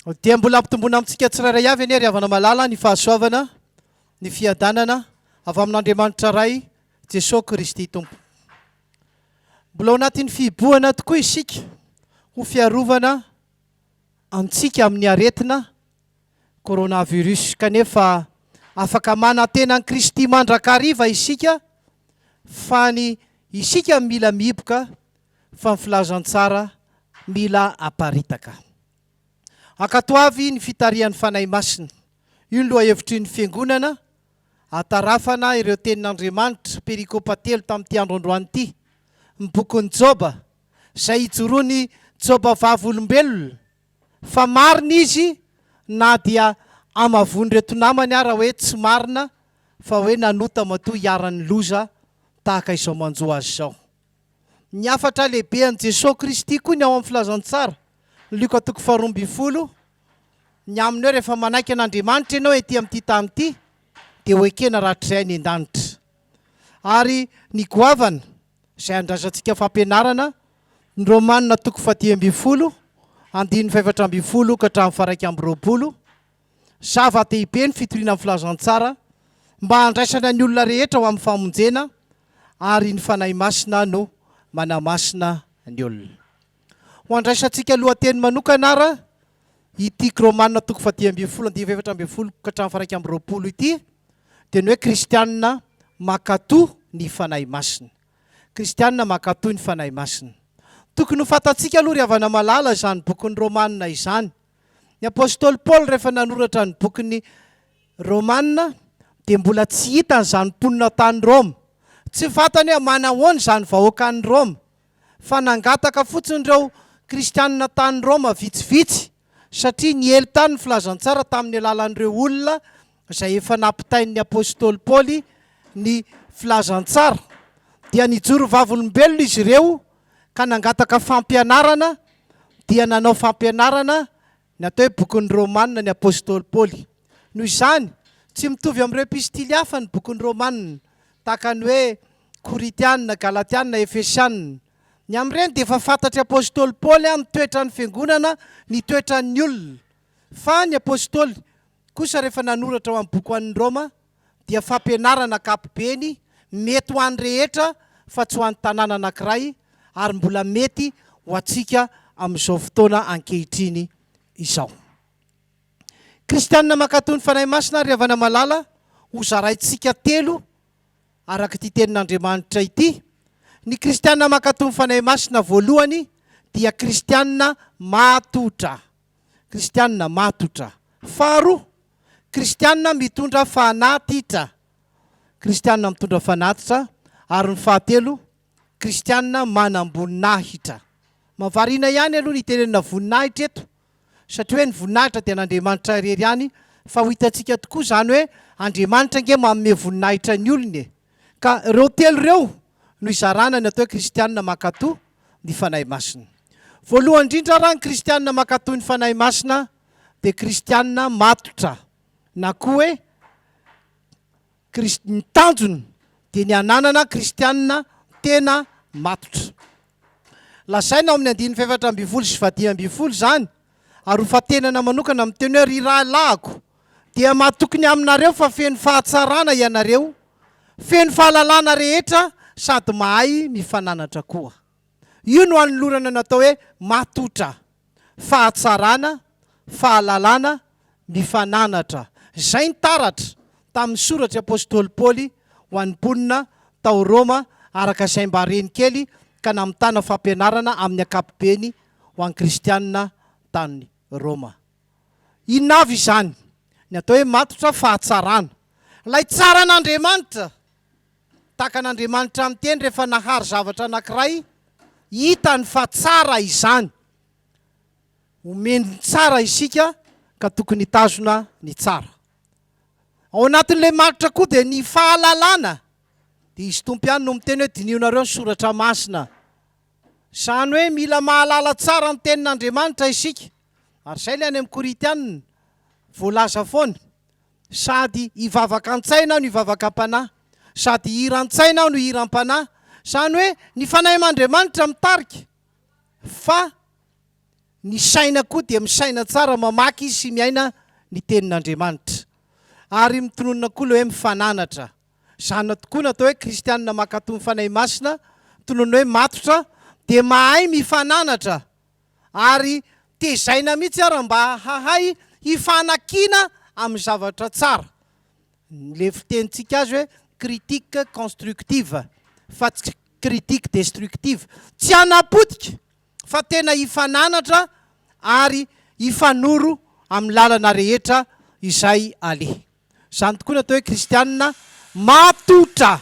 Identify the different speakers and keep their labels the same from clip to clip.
Speaker 1: Dia mbola ampitomboina amintsika tsirairay avy anie ry havana malala ny fahasoavana, ny fiadanana avy amin'Andriamanitra Ray, Jesoa Kristy Tompo. Mbola ao anatin'ny fihibohana tokoa isika ho fiarovana antsika amin'ny aretina coronavirus kanefa afaka manantena an'i Kristy mandrakariva isika fa ny isika mila mihiboka fa ny filazantsara mila aparitaka. Ankatoavy ny fitarihan'ny Fanahy Masina. Io ny lohahevitry ny Fiangonana ahatarafana ireo tenin'Andriamanitra, perikopa telo tamin'ity andro androany ity, ny bokin'i Joba, izay ijoroan'i Joba vavolombelona fa marina izy na dia hamavoan'ireto namany ara hoe tsy marina fa hoe nanota matoa iharan'ny loza tahaka izao manjo azy izao. Ny hafatra lehibe an'i Jesoa Kristy koa ny ao amin'ny Filazantsara, Lioka toko faharoa ambin'ny folo, ny amin'ny hoe rehefa manaiky an'Andriamanitra ianao ety amin'ity tany ity dia ho ekena rahatrizay any an-danitra. Ary ny goavana izay andraisantsika fampianarana, ny Romana toko fahadimy ambin'ny folo, andininy faha-14 ka hatramin'ny faha-21, Zava-dehibe ny fitoriana ny filazantsara mba handraisana ny olona rehetra ho amin'ny famonjena ary ny Fanahy Masina no manamasina ny olona. Ho andraisantsika lohateny manokana ara ity Romana toko fahadimy ambin'ny folo andininy faha-14 ka hatramin'ny faha-21 ity dia ny hoe Kristianina mankatò ny Fanahy Masina. Kristianina mankatò ny Fanahy Masina. Tokony ho fantatsika aloha ry havana malala izany bokin'ny Romana izany. Ny apostoly Paoly rehefa nanoratra ny bokin'ny Romana dia mbola tsy hitany izany mponina tany Roma. Tsy fantany hoe manahoana izany vahoakan'i Roma. Fa nangataka fotsiny ireo kristianina tany Roma vitsivitsy satria niely tany ny filazantsara tamin'ny alalan'ireo olona izay efa nampitain'ny apostoly Paoly ny filazantsara. Dia nijoro vavolombelona izy ireo ka nangataka fampianarana dia nanao fampianarana ny atao hoe bokin'ny Romana ny apostoly Paoly. Noho izany, tsy mitovy amin'ireo epistily hafa ny bokin'ny Romana, tahaka ny hoe Korintiana, Galatiana, Efesiana. Ny amin'ireny dia efa fantatr'ny apostoly Paoly ny toetran'ny fiangonana, ny toetran'ny olona. Fa ny apostoly kosa rehefa nanoratra ho an'ny boky ho an'ny Roma dia fampianarana ankapobeny mety ho an'ny rehetra fa tsy ho an'ny tanàna anankiray ary mbola mety ho antsika amin'izao fotoana ankehitriny izao. Kristianina mankatò ny Fanahy Masina ary havana malala, ho zaraintsika telo araka ity tenin'Andriamanitra ity. Ny kristianina mankatò ny Fanahy Masina voalohany dia kristianina matotra. Kristianina matotra. Faharoa, kristianina mitondra fanatitra. Kristianina mitondra fanatitra. Ary ny fahatelo, kristianina manam-boninahitra. Mahavariana ihany aloha ny itenenana voninahitra eto, satria hoe ny voninahitra dia an'Andriamanitra irery ihany, fa ho hitantsika tokoa izany hoe Andriamanitra ange manome voninahitra ny olony e. Ka ireo telo ireo no izarana ny atao hoe kristianina mankatò ny Fanahy Masina. Voalohany indrindra raha ny kristianina mankatò ny Fanahy Masina dia kristianina matotra na koa hoe ny tanjony dia ny hananana kristianina tena matotra. Lazaina ao amin'ny andininy fahefatra ambin'ny folo sy fahadimy ambin'ny folo izany ary ho fantenana manokana amin'ny teny hoe ry rahalahiko dia matoky ny aminareo fa feno fahatsarana ianareo, feno fahalalana rehetra sady mahay mifananatra koa. Io no anolorana natao hoe matotra. Fahatsarana, fahalalana, mifananatra. Izay ny taratra tamin'ny soratr'i apostoly Paoly ho an'ny mponina tao Roma araka izay mba reny kely ka namitana fampianarana amin'ny ankapobeny ho an'ny kristiana tany Roma. Inona avy izany? Ny atao hoe matotra fahatsarana. Ilay tsaran'Andriamanitra! Tahaka an'Andriamanitra miteny rehefa nahary zavatra anankiray, hitany fa tsara izany. Omeny ny tsara isika ka tokony hitazona ny tsara. Ao anatin'ilay matotra koa dia ny fahalalana. Dia Izy Tompo ihany no miteny hoe dinihonareo ny soratra masina. Izany hoe mila mahalala tsara ny tenin'Andriamanitra isika. Ary izay ilay any amin'ny Korintianina voalaza foana. Sady hivavaka an-tsaina aho no hivavaka am-panahy, sady hihira an-tsaina aho no hihira am-panahy. Izany hoe ny Fanahy aman-Andriamanitra mitarika fa. Ny saina koa dia misaina tsara mamaky sy miaina ny tenin'Andriamanitra. Ary mitonona koa ilay hoe mifananatra. Izany tokoa no atao hoe kristianina mankatò ny Fanahy Masina, tononina hoe matotra, dia mahay mifananatra ary tezaina mihitsy ara mba hahay hifanakiana amin'ny zavatra tsara. Ilay fitenintsika azy hoe critique constructive fa tsy critique destructive. Tsy hanapotika fa tena hifananatra ary hifanoro amin'ny lalana rehetra izay aleha. Izany tokoa no atao hoe kristianina matotra,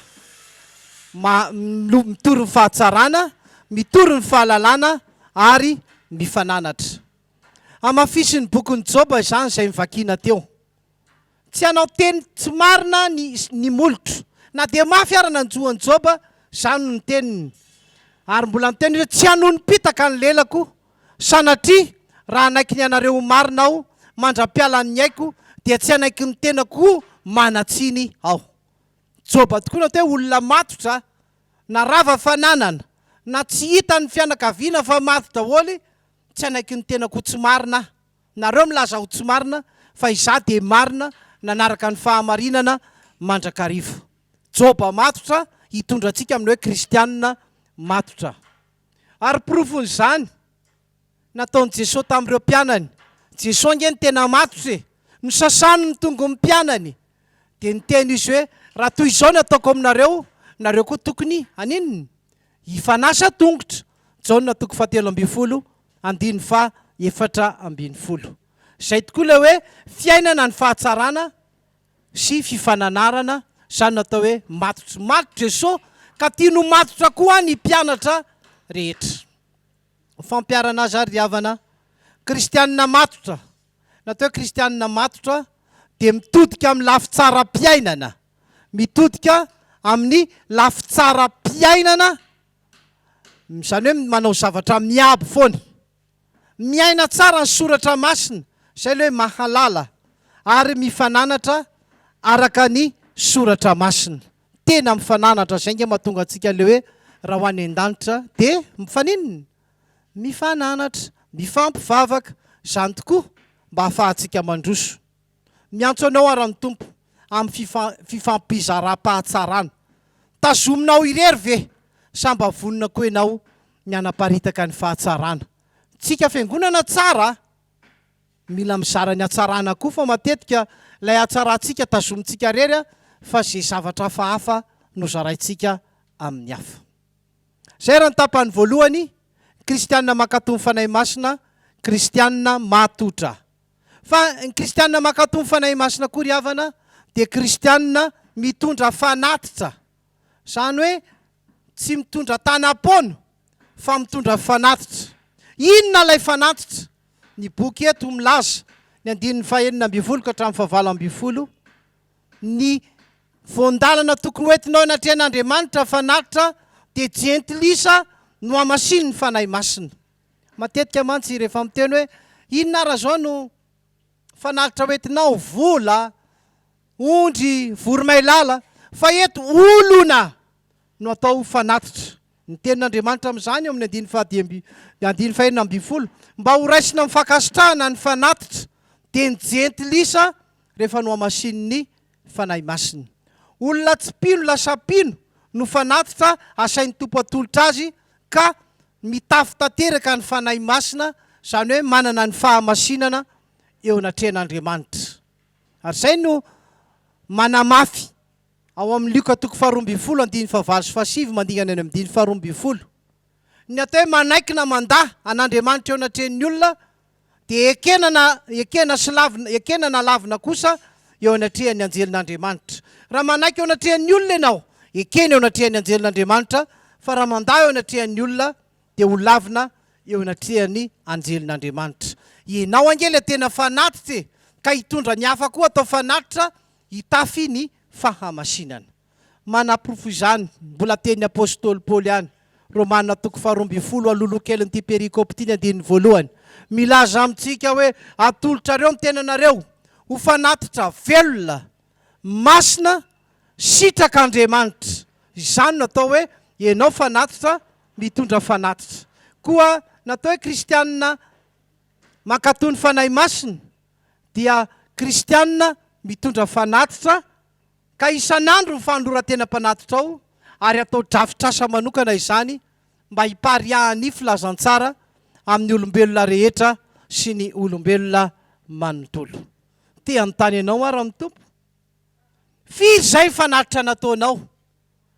Speaker 1: mitory ny fahatsarana, mitory ny fahalalana ary mifananatra. Hamafisin'ny bokin'i Joba izany izay novakiana teo. Tsy hanao teny tsy marina ny ny molotro. Na dia mafy ara nanjo an'i Joba, izany no niteniny. Ary mbola niteny izy hoe, Tsy hanonom-pitaka ny lelako, sanatria raha hanaiky ny anareo ho marina aho, mandra-pialan'ny aiko, dia tsy hanaiky ny tenako ho manan-tsiny aho. Joba tokoa no atao hoe olona matotra, na rava fananana, na tsy hitan'ny fianakaviana fa maty daholo, tsy hanaiky ny tenako ho tsy marina aho. Nareo milaza ho tsy marina fa izaho dia marina nanaraka ny fahamarinana mandrakariva. Joba matotra hitondra antsika amin'ny hoe kristianina matotra. Ary porofon'izany nataon'i Jesoa tamin'ireo mpianany. Jesoa ange no tena matotra e! Nosasany ny tongon'ny mpianany. Dia niteny izy hoe raha toy izao ny ataoko aminareo, nareo koa tokony haninona? Hifanasa tongotra. Jaona toko fahatelo ambin'ny folo andininy faha 14. Izay tokoa ilay hoe fiainana ny fahatsarana sy fifananarana, izany no atao hoe matotra. Matotra Jesoa ka tiany ho matotra koa ny mpianatra rehetra. Ny fampiharana azy ary ry havana, kristianina matotra, ny atao hoe kristianina matotra dia mitodika amin'ny lafitsaram-piainana, mitodika amin'ny lafitsaram-piainana, Izany hoe manao zavatra miabo foana. Miaina tsara ny soratra masina, izay ilay hoe mahalala, ary mifananatra araka ny soratra masina. Tena mifananatra, izay ange mahatonga antsika ilay hoe raha ho any an-danitra dia mifaninona? Mifananatra, mifampivavaka, izany tokoa mba hahafahantsika mandroso. Miantso anao ara ny Tompo amin'ny fifampizaram-pahatsarana. Tazominao irery ve sa mba vonona koa ianao ny hanaparitaka ny fahatsarana? Tsika fiangonana tsara a! Mila mizara ny hatsarana koa fa matetika ilay hatsarantsika tazomintsika irery a fa ze zavatra hafahafa no zaraintsika amin'ny hafa. Zay raha ny tapany voalohany, kristiana mankatò ny Fanahy Masina, kristiana matotra. Fa ny kristiana mankatò ny Fanahy Masina koa ry havana dia kristiana mitondra fanatitra. Izany hoe tsy mitondra tanam-poana fa mitondra fanatitra. Inona ilay fanatitra? Ny boky eto milaza, ny andininy fahenina ambin'ny folo ka hatramin'ny fahavalo ambin'ny folo, ny voan-dalana tokony hoentinao eo anatrehan'Andriamanitra fanatitra dia jentilisa nohamasinin'ny Fanahy Masina. Matetika mantsy rehefa miteny hoe inona ara zao no fanatitra hoentinao, vola, ondry, voromailala, fa eto olona no atao fanatitra. Ny tenin'Andriamanitra amin'izany eo amin'ny andininy fahadimy andininy fahenina ambin'ny folo, mba ho raisina amin'ny fankasitrahana ny fanatitra, dia ny jentilisa rehefa nohamasinin'ny Fanahy Masina. Olona tsy mpino lasa mpino no fanatitra asain'ny Tompo atolotra azy ka mitafy tanteraka ny Fanahy Masina, izany hoe manana ny fahamasinana eo anatrehan'Andriamanitra. Ary izay no manamafy ao amin'ny Lioka toko faharoa ambin'ny folo andininy fahavalo sy fahasivy mandingana any amin'ny andininy faharoa ambin'ny folo. Ny atao hoe manaiky na mandà an'Andriamanitra eo anatrehan'ny olona dia ekena na ekena sy lavina, ekena na lavina kosa eo anatrehan'ny anjelin'Andriamanitra. Raha manaiky eo anatrehan'ny olona ianao, ekena eo anatrehan'ny anjelin'Andriamanitra, fa raha mandà eo anatrehan'ny olona dia ho lavina eo anatrehan'ny anjelin'Andriamanitra. Ianao ange ilay tena fanatitra e, ka hitondra ny hafa koa atao fanatitra hitafy ny fahamasinana. Manaporofo izany, mbola tenin'ny apostoly Paoly ihany, Romana toko faharoa ambin'ny folo alohaloha kelin'ity perikope ity ny andininy voalohany, milaza amintsika hoe, Atolotrareo ny tenanareo ho fanatitra velona, masina, sitrak'Andriamanitra. Izany no atao hoe ianao fanatitra mitondra fanatitra. Koa natao hoe kristianina. Mankatò ny Fanahy Masina dia kristiana mitondra fanatitra ka isan'andro ny fanoloran-tena-mpanatitra ao ary atao drafitr'asa manokana izany mba hipariahan'ny filazantsara amin'ny olombelona rehetra sy ny olombelona manontolo. Te hanontany anao aho raha ny Tompo. Firy izay ny fanatitra nataonao?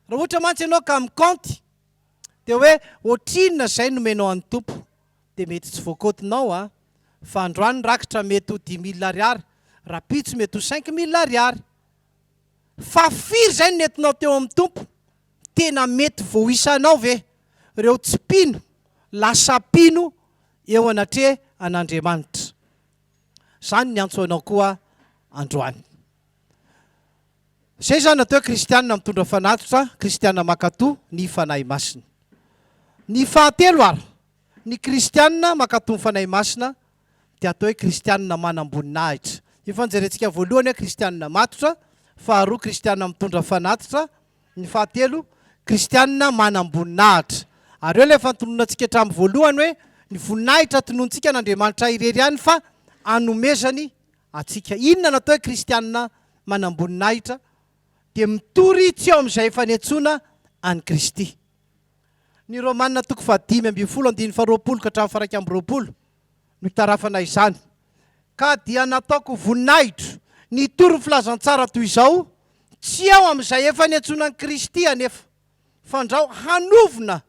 Speaker 1: Raha ohatra mantsy ianao ka mikaonty dia hoe ohatrinona izay nomenao an'ny Tompo dia mety tsy voakaontinao an! Fa androany ny rakitra mety ho dix mille ariary, rahampitso mety ho cinq mille ariary. Fa firy izay no nentinao teo amin'ny Tompo? Tena mety voaisanao ve ireo tsy mpino lasa mpino eo anatrehan'Andriamanitra? Izany ny antso anao koa androany. Izay izany atao hoe kristiana mitondra fanatitra, kristiana mankatò ny Fanahy Masina. Ny fahatelo ary, ny kristiana mankatò ny Fanahy Masina dia atao hoe kristiana manam-boninahitra. Efa nojerentsika voalohany hoe kristiana matotra, faharoa kristiana mitondra fanatitra, ny fahatelo kristiana manam-boninahitra. Ary eo ilay efa notononantsika hatramin'ny voalohany hoe ny voninahitra tonontsika an'Andriamanitra irery ihany fa anomezany antsika. Inona no atao hoe kristiana manam-boninahitra? Dia mitory tsy eo amin'izay efa niantsoana an'i Kristy. Ny Romana toko fahadimy ambin'ny folo andininy faharoapolo ka hatramin'ny faha-21 no itarafana izany. Ka dia nataoko voninahitro ny hitory ny filazantsara toy izao, tsy eo amin'izay efa niantsoana an'i Kristy anefa, fandrao hanovona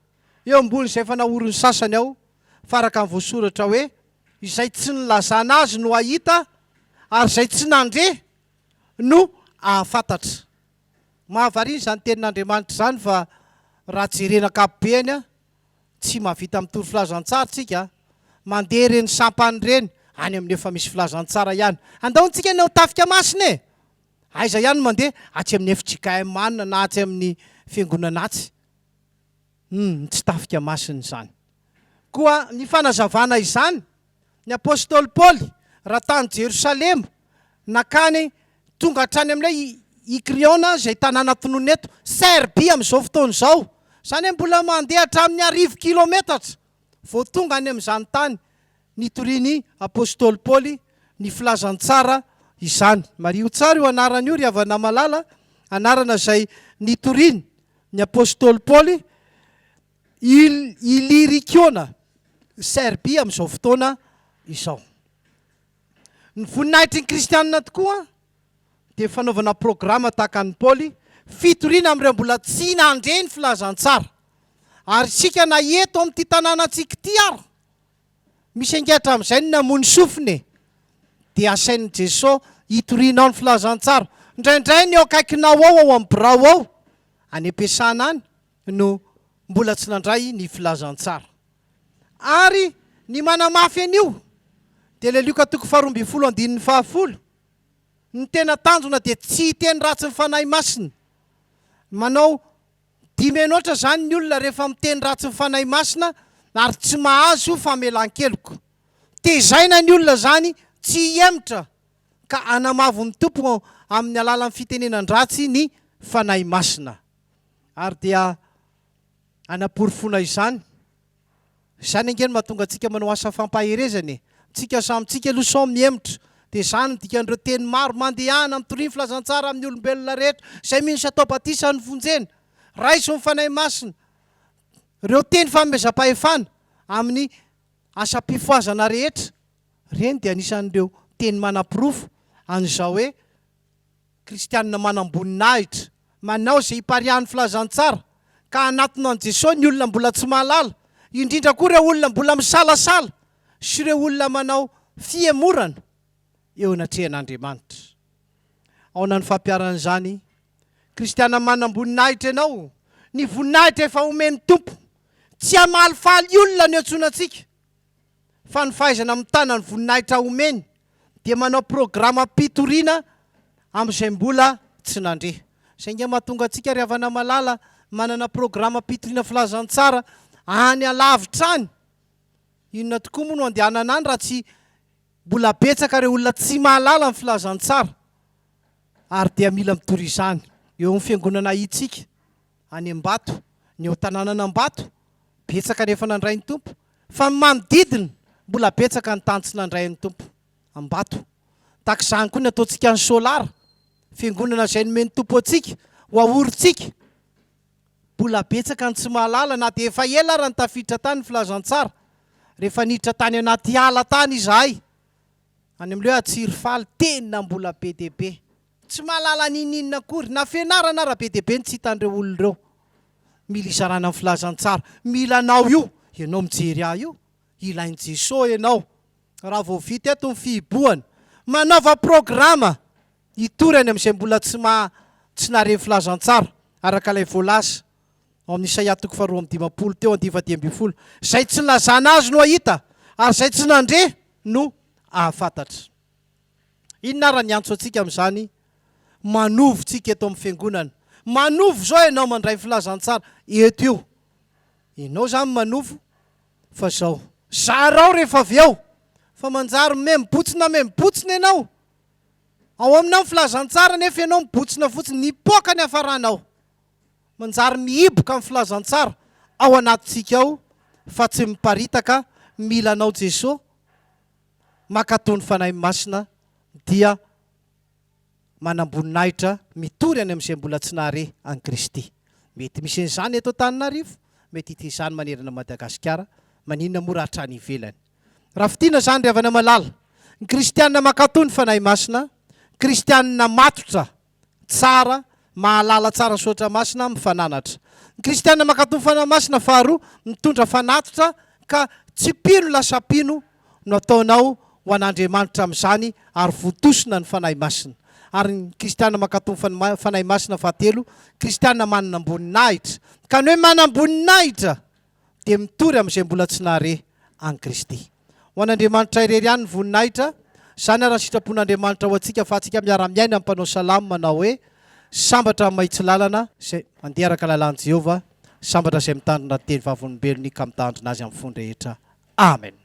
Speaker 1: eo ambonin'izay efa naorin'ny sasany aho, fa araka ny voasoratra hoe, Izay tsy nilazana azy no hahita, ary izay tsy nandre no hahafantatra. Mahavariana izany tenin'Andriamanitra izany fa raha jerena ankapobeny, tsy mahavita mitory filazantsara tsika, mandeha ireny sampana ireny any amin'ny efa misy filazantsara ihany. Andao antsika ny ao Tafika Masina e! Aiza ihany no mandeha? Atsy amin'ny fjkm any na atsy amin'ny fiangonana atsy. Hum, tsy Tafika Masina izany. Koa ny fanazavana izany, ny apostoly Paoly raha tany Jerosalema, nakany tonga hatrany amin'ilay Ikriona izay tanàna tononina eto Serbia amin'izao fotoana izao, izany hoe mbola mandeha hatramin'ny arivo kilometatra vao tonga any amin'izany tany nitorian'ny apostoly Paoly ny filazantsara izany. Mariho tsara io anarana io ry havana malala, anarana izay nitoriany ny apostoly Paoly, Ilirikiona, Serbia amin'izao fotoana izao. Ny voninahitry ny kristianina tokoa dia fanaovana programa tahaka an'i Paoly, fitoriana amin'ireo mbola tsy nandre ny filazantsara. Ary isika na eto amin'ity tanànantsika ity ary, misy ange hatramin'izay ny namoy ny sofiny e! Dia asain'i Jesoa hitorianao ny filazantsara. Indraindray ny eo akaikinao ao, ao amin'ny birao ao, any am-piasana any, no mbola tsy nandray ny filazantsara. Ary ny manamafy an'io dia ilay Lioka toko faharoa ambin'ny folo andininy fahafolo, ny tena tanjona dia tsy hiteny ratsy ny Fanahy Masina. Manao dimenoatra izany ny olona rehefa miteny ratsy ny Fanahy Masina ary tsy mahazo famelan-keloka. Tezaina ny olona izany tsy hihemotra ka hanamavo ny Tompo amin'ny alalan'ny fitenenan-dratsy ny Fanahy Masina. Ary dia hanaporofoana izany. Izany ange no mahatonga antsika manao asa fampaherezana e! Tsika samy tsika aloha sao mihemotra. Dia izany no dikan'ireo teny maro, Mandehana, mitoria ny filazantsara amin'ny olombelona rehetra, izay mino sy atao batisa no vonjena. Raiso ny Fanahy Masina. Ireo teny fanomezam-pahefana amin'ny asam-pifohazana rehetra, ireny dia anisan'ireo teny manaporofo an'izao hoe, Kristianina manam-boninahitra, manao izay hipariahan'ny filazantsara, ka hanatona an'i Jesosy ny olona mbola tsy mahalala, indrindra koa ireo olona mbola misalasala sy ireo olona manao fihemorana eo anatrehan'Andriamanitra. Aona ny fampiharana izany? Kristiana manam-boninahitra ianao, ny voninahitra efa omen'ny Tompo. Tsy hamalifaly olona no iantsoana antsika. fa ny fahaizana mitana ny voninahitra omeny dia manao programam-pitoriana amin'izay mbola tsy nandre. Izay ange mahatonga antsika ry havana malala manana programam-pitoriana filazantsara any alavitra any. Inona tokoa moa no andehanana any raha tsy mbola betsaka ireo olona tsy mahalala ny filazantsara ary dia mila mitory izany eo amin'ny fiangonana ahiantsika any Ambato, ny eo tanànan'Ambato, betsaka ny efa nandray ny Tompo, fa ny manodidina Mbola betsaka ny tany tsy nandray an'ny Tompo. Ambato. Tahaka izany koa ny ataontsika any Solara, fiangonana izay nomen'ny Tompo antsika, ho aorintsika. Mbola betsaka ny tsy mahalala na dia efa ela ara ny tafiditra tany ny filazantsara. Rehefa niditra tany anaty ala tany izahay, any amin'ilay hoe Atsirifaly, tena mbola be dia be. Tsy mahalala n'inon'inona akory, na fianarana ara be dia be no tsy hitan'ireo olona ireo. Mila izarana ny filazantsara. Mila anao io, ianao mijery ahy io. Ilain'i Jesoa ianao. Raha vao vita eto ny fihibohana, manaova programa hitory any amin'izay mbola tsy maha tsy nahare ny filazantsara, araka ilay voalaza ao amin'ny Isaia toko faharoa amby dimampolo teo andiany fahadimy ambin'ny folo, Izay tsy nilazana azy no hahita, ary izay tsy nandre no hahafantatra. Inona ary ny antso antsika amin'izany? Manovo tsika eto amin'ny fiangonana. Manovo izao ianao mandray ny filazantsara eto io. Ianao izany manovo fa izao. Zarao rehefa avy eo fa manjary mibotsina mibotsina ianao. Ao aminao ny filazantsara nefa ianao mibotsina fotsiny, mipoaka ny hafaranao. Manjary mihiboka ny filazantsara ao anatintsika ao fa tsy miparitaka, mila anao Jesoa, mankatò ny Fanahy Masina dia manamboninahitra mitory any amin'izay mbola tsy nahare an'i Kristy. Mety misy an'izany eto Antananarivo, mety hita izany manerana an'i Madagasikara, maninona moa raha hatrany ivelany. Raha fintinina izany ry havana malala, ny kristiana mankatò ny Fanahy Masina, kristiana matotra tsara, mahalala tsara ny Soratra Masina, mifananatra. Ny kristiana mankatò ny Fanahy Masina faharoa, mitondra fanatitra ka tsy mpino lasa mpino no ataonao ho an'Andriamanitra amin'izany ary vontosina ny Fanahy Masina. Ary ny kristiana mankatò ny Fanahy Masina fahatelo, kristiana manam-boninahitra. Ka ny hoe manam-boninahitra dia mitory amin'izay mbola tsy nahare an'i Kristy. Ho an'Andriamanitra irery ihany ny voninahitra, izany ary ny sitrapon'Andriamanitra ho antsika fa antsika miara-miaina amin'ny mpanao salamo manao hoe, Sambatra ny mahitsy lalana, izay mandeha araka lalàn'i Jehovah, sambatra izay mitandrina ny teny vavolombelony ka mitandrina azy amin'ny fony rehetra. Amen.